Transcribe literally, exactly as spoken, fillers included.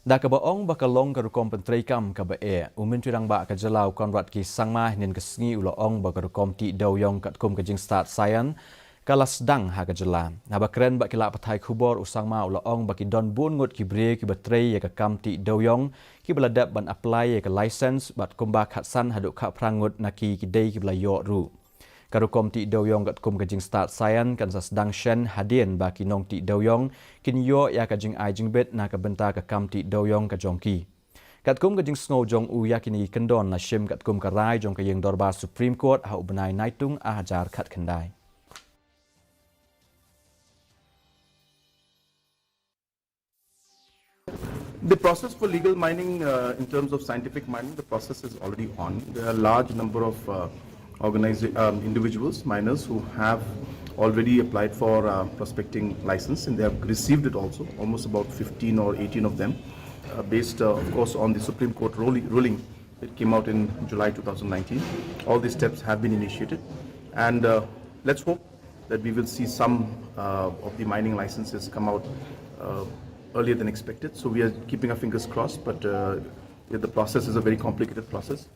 Da kaba ong ba ka long ka rukom pyntreikam kaba eh, u Myntri Rangbah ka jylla u Conrad K Sangma hynnin ka sngi u la ong ba ka rukom tih dewiong katkum ka jingstad saian ka la sdang ha ka jylla. Haba kren bad ki lad pathai khubor, u Sangma u la ong ba ki don bun ngut ki briew kiba trei ïa ka kam tih dewiong kiba la dep ban apply ïa ka license bad kumba khatsan haduh khatphra ngut na ki ki dei kiba la ïoh ruh. Ka rukom tih dewiong katkum ka jingstad saian kan sa sdang shen hadien ba ki nongtih dewiong kin ïoh ïa ka jingai jingbit na ka bynta ka kam tih dewiong ka jong ki. Katkum ka jingsngew jong u, ïa kine ki kyndon la shim katkum ka rai jong ka ïing dorbar Supreme Court ha u bnai Naitung ar hajar khatkhyndai. The process for legal mining, uh, in terms of scientific mining, the process is already on. There are a large number of, uh, organiza- um, individuals, miners, who have already applied for, uh, prospecting license, and they have received it also, almost about fifteen or eighteen of them, uh, based, uh, of course, on the Supreme Court ruli- ruling that came out in July two thousand nineteen. All these steps have been initiated, and, uh, let's hope that we will see some, uh, of the mining licenses come out, uh, earlier than expected. So we are keeping our fingers crossed, but, uh, the process is a very complicated process.